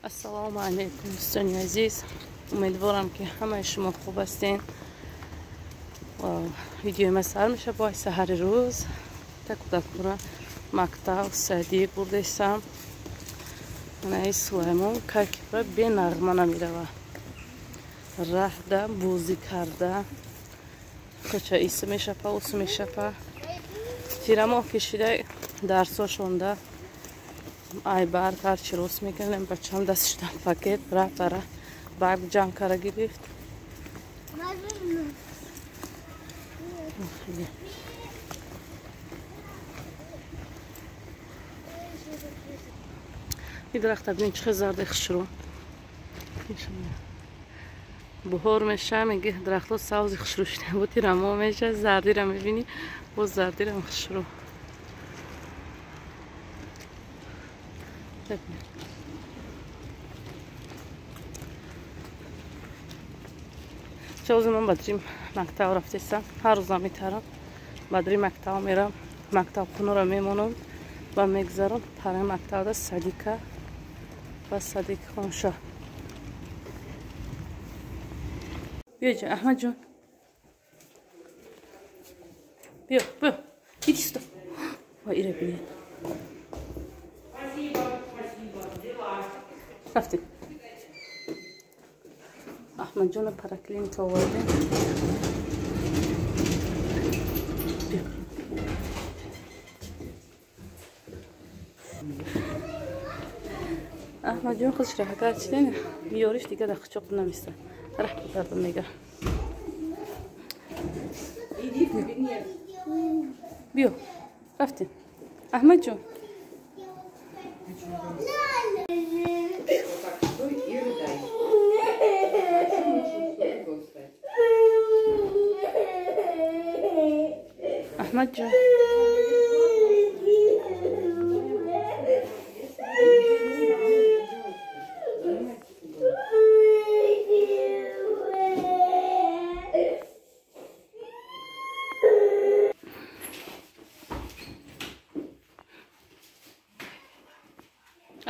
Ассалому алайкум дӯстони азиз, умедворам ки ҳамаи шумо хуб ҳастен. Видеои ма сар меша бо саҳари рӯз. Та кӯдакро мактаб садик бурдесам. Наи Сулаймон какиба бенағма намерава. Раҳда бозӣ карда. Коча иси мешапа, усу мешапа. Тирамоҳ кишида дарсошонда ай барг ҳарчи рост мекардем, бачам дастшуда пакет рафтара барг ҷамъ кара гирифт. И дарахта бинед чӣ хел зарде хушрӯ. Буҳор меша, меги дарахтҳо савзи хушрӯ шуда. Бо тирамо меша, зардира мебинӣ, боз зардирам хушрӯ. Чози ман бадри мактаб рафтесам, ҳар рӯзам метарам, бадри мактаб мерам, мактабхонаро мемонам ва мегзарам тараи мактабда садика ва садик хонша. Биё Аҳмадҷон, биё, биё, иди сюда. Ва ира бинед. Рафтем. Аҳмадҷонро параклиника овардем. Аҳмадҷон худаш раҳакат чиден, миёриш дига дар қучоқ наместа. Раҳ бардам мега. Биё, рафтем. Аҳмадҷон. Аҳмадҷон.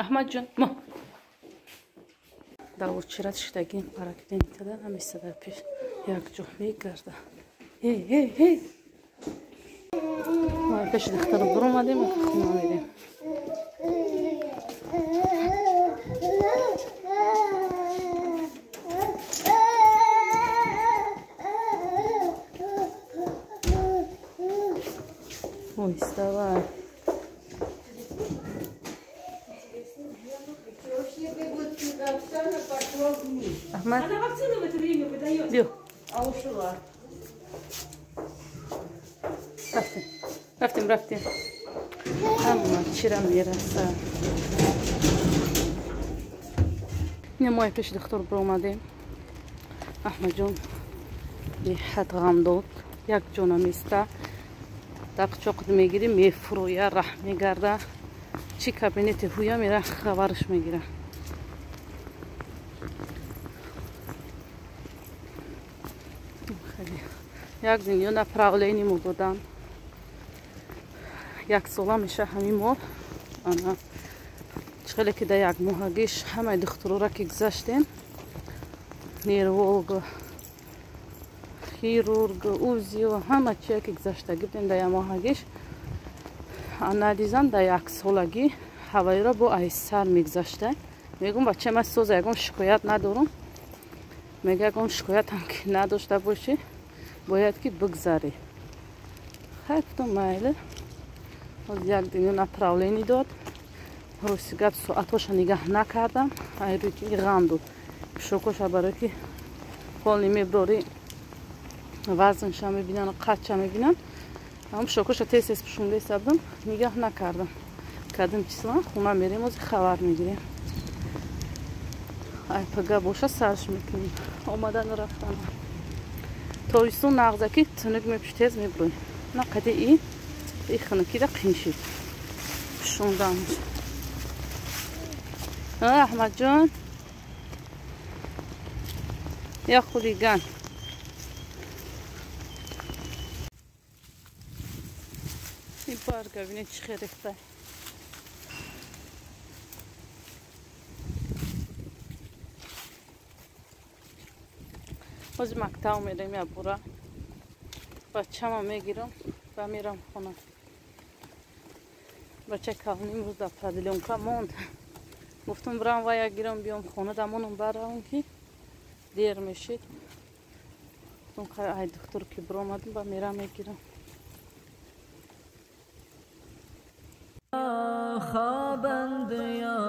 Аҳмадҷон, мо дар очират шидагим параклиникада ҳаместа дар пеш якҷо мегарда. Ҳей, ҳей, ҳей. Мо пеши духтаро буромадем, хона мерем. Ой, вставай. Ахмад. Она вакцину в это время выдает. Бил. А ушла. Рафтем. Рафтем, рафтем. Ама чира мераса. Ина мо пеши духтур биромадем. Аҳмадҷон беҳад ғам дод. Як ҷона места. Дар қучоқ мегирӣ, мефурӯя, раҳ мегарда. Чӣ кабинети ҳуя мера хабараш мегира. Як дунё направление мо додан. Як сола меша ҳамин моҳ. Ана чӣ хеле ки дар як моҳагиш ҳамаи духтурора ки гузаштем, нерволог, хирург, УЗИ, ҳама чие ки гузаштагӣ будем дар як моҳагиш, анализам дар як солагӣ ҳавайро бо айсар мегузашта. Мегӯм бача ман соза ягон шикоят надорам. Мега ягон шикоятам ки надошта бошӣ, бояд ки бигзарӣ. Хай гуфтам майли. Боз як дунё направление дод. Рости гап соатҳоша нигаҳ накардам. Айрӯи ки ғам дод. Пишокоша барои ки полни меброрӣ вазнша мебинанд, қадша мебинанд. Ам пишокоша тез тез пӯшонда истабдам, нигаҳ накардам. Кадим числа хона мерем, ози хабар мегирем. Ай пага боша сарш мекунем. Омадану рафтан. Тобистон нағзаки тунук мепӯш, тез мебурӯем. На қади и хунукида қин шид. Пӯшондан. Аҳмадҷон. Я хулиган. Ин барга бинед чӣ хел рехта. Ҳозир мактаб мерем ябура. Бачама мегирам ва мерам хона. Бача калони имрӯз дар продленка монд. Гуфтам бирам ва як гирам биём хона, дамонам баравам ки дер мешид. Гуфтам ай духтур ки биромадам ба мерам мегирам. خوابند یا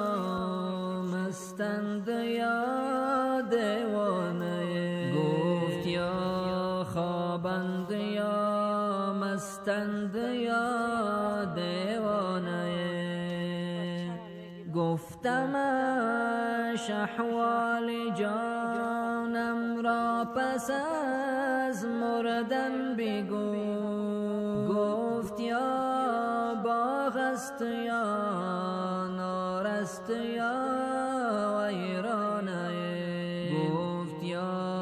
مستند یا دیوانه گفت یا خوابند یا مستند یا دیوانه گفتمش احوال جانم را پس از مردن بگو گفت یا باغ است یا نار است یا ویرانه گفت یا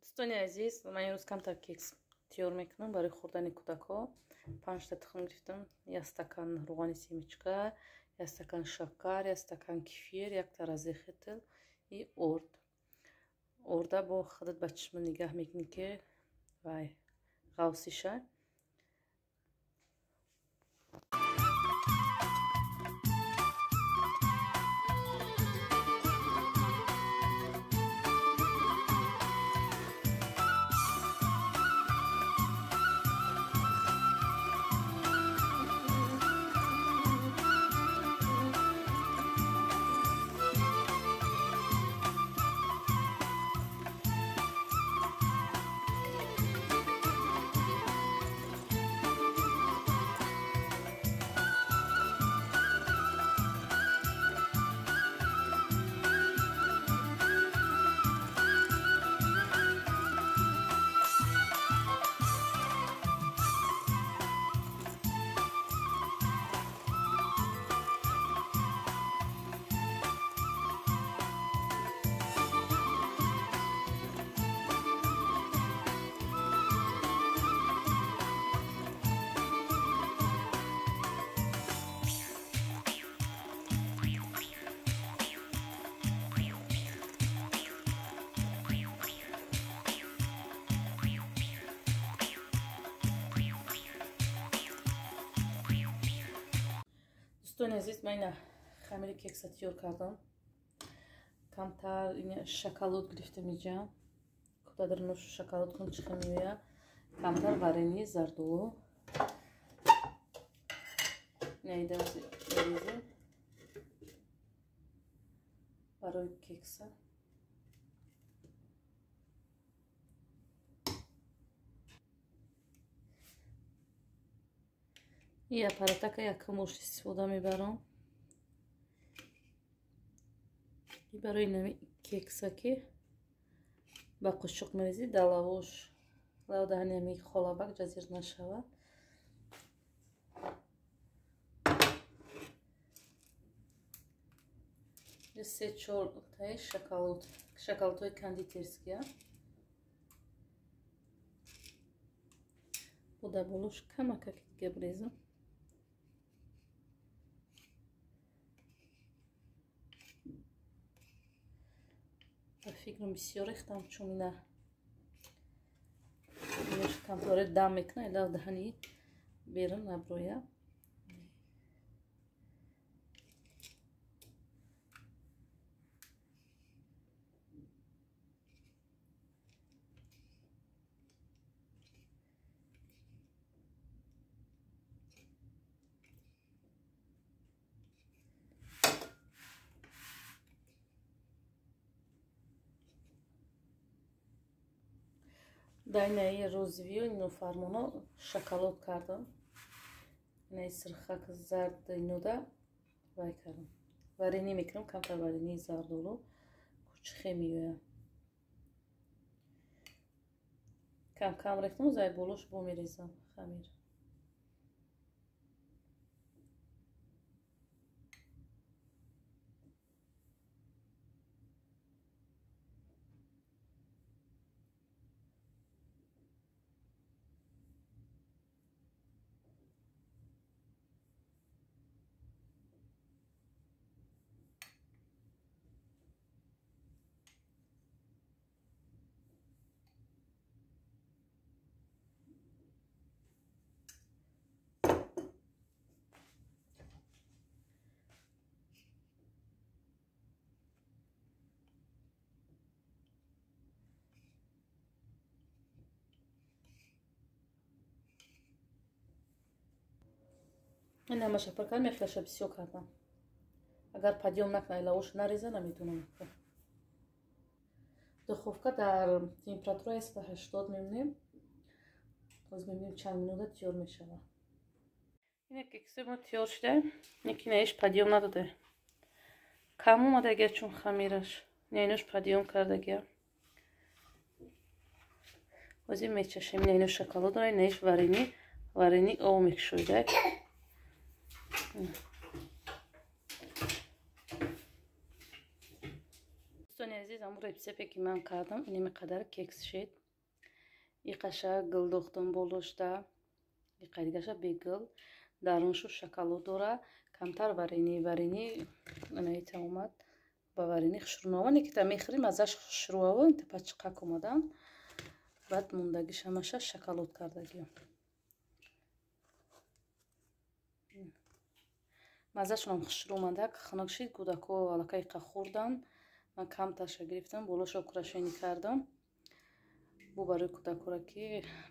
دوستان عزیز من امروز کمتر کیکس تیار میکنم برای خوردن کودک‌ها. 5 تا تخم گرفتم، یک استکان روغن семечка، یک استکان شکر، یک استکان کفیر، یک ترازی خیتل и орд. Орда бо худат ба чишма нигаҳ мекунӣ ки вай ғавсиша. Дӯстони азиз, ман ина хамири кекса тиёр кардам. Камтар ина шоколад гирифтам иҷа. Кудадар нӯшу шоколад кун чӣ меоя. Камтар варени зардолу. Ина ида мерезем барои кекса. И аппаратака якум ош истифода мебарам. И барои нами кекса ки ба қошуқ мерезӣ, далавош лавдаҳани ами холабак ҷазир нашавад. Се-чор таи шоколад, шоколадҳои кондитерския. Буда болош камакак дига брезам. Ба фикрам бисёр рехтам, чун ина камтаре дам мекунад, ила даҳани берун наброя. Дар инаи розовиё нофармоно шоколад кардам. Инаи сирхак зард инода вай кардам. Варени мекунам, камтар варени зардолу кучхе меояд. Кам-кам рехтам, зай болош бо мерезам хамир. Ин ҳамаша пур кардам, яхелаша бисёр кардам. Агар подъём накунад, илавош нареза, наметавонам. Духовка дар температураи 180 мемонем. Боз мебинем чанд минута тиёр мешавад. Ина кекси мо тиёр шуда, яки наиш подъём надода. Кам омадагия чун хамираш. Не, инош подъём кардагия. Ҳозир мечашем. Ина ино шоколад дора, инаиш варени, варени об мекушоида. Дӯстони азиз, ҳамун рецепте ки ман кардам, инами қадар кекс шид. Иқаша гул дохтам болошта, иқа дигаша бегул, даруншу шоколад дора, камтар варени, варени анаита омад, ба варени хушрӯ наомад, ки та мехӯрӣ маззаш хушрӯ ава, тапа чиқак омадан. Баъд мондагиш ҳамаша шоколад кардагиам. Маззашонам хушрӯ омада, хунук шид, кӯдако аллакай иқа хӯрдан. Ман камтарша гирифтам, болоша украшение кардам. Бу барои кӯдакора ки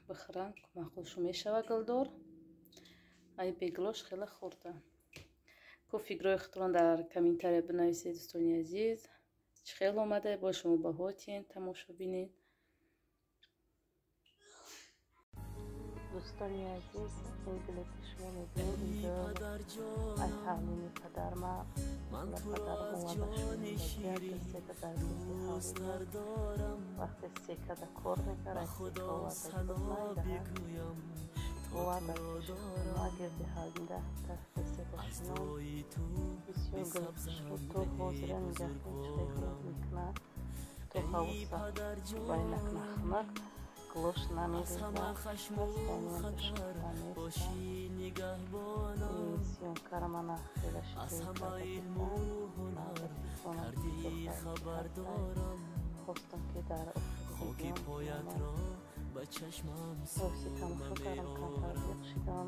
бихӯранд, маъқулшон мешава гулдор. Ай беглош хеле хӯрда. Ку фикрҳои худтон дар комментария бинависед, дӯстони азиз. Чӣ хел омада, бо шумо баҳотин, тамошо бинед. Дӯстони азиз, ин гуле ки шумо мебинед, инҷо аз ҳавлини падарма, падарам омада шуд, сека дар гирди ҳавлина. Вақте секада кор мекард, аз сека оварда буд, майдаҳа оварда ма гирди ҳавлина тахти сека шинон. Бисёр гул хушрӯ, то ҳозира нигаҳ кун, чӣ хел мекунад, то ҳавоса вай накунад хунук. Глош намереза, съёмкара мана хела шидо хостам ки дар охири видео тамошо кардам, камтар зиқ шидам.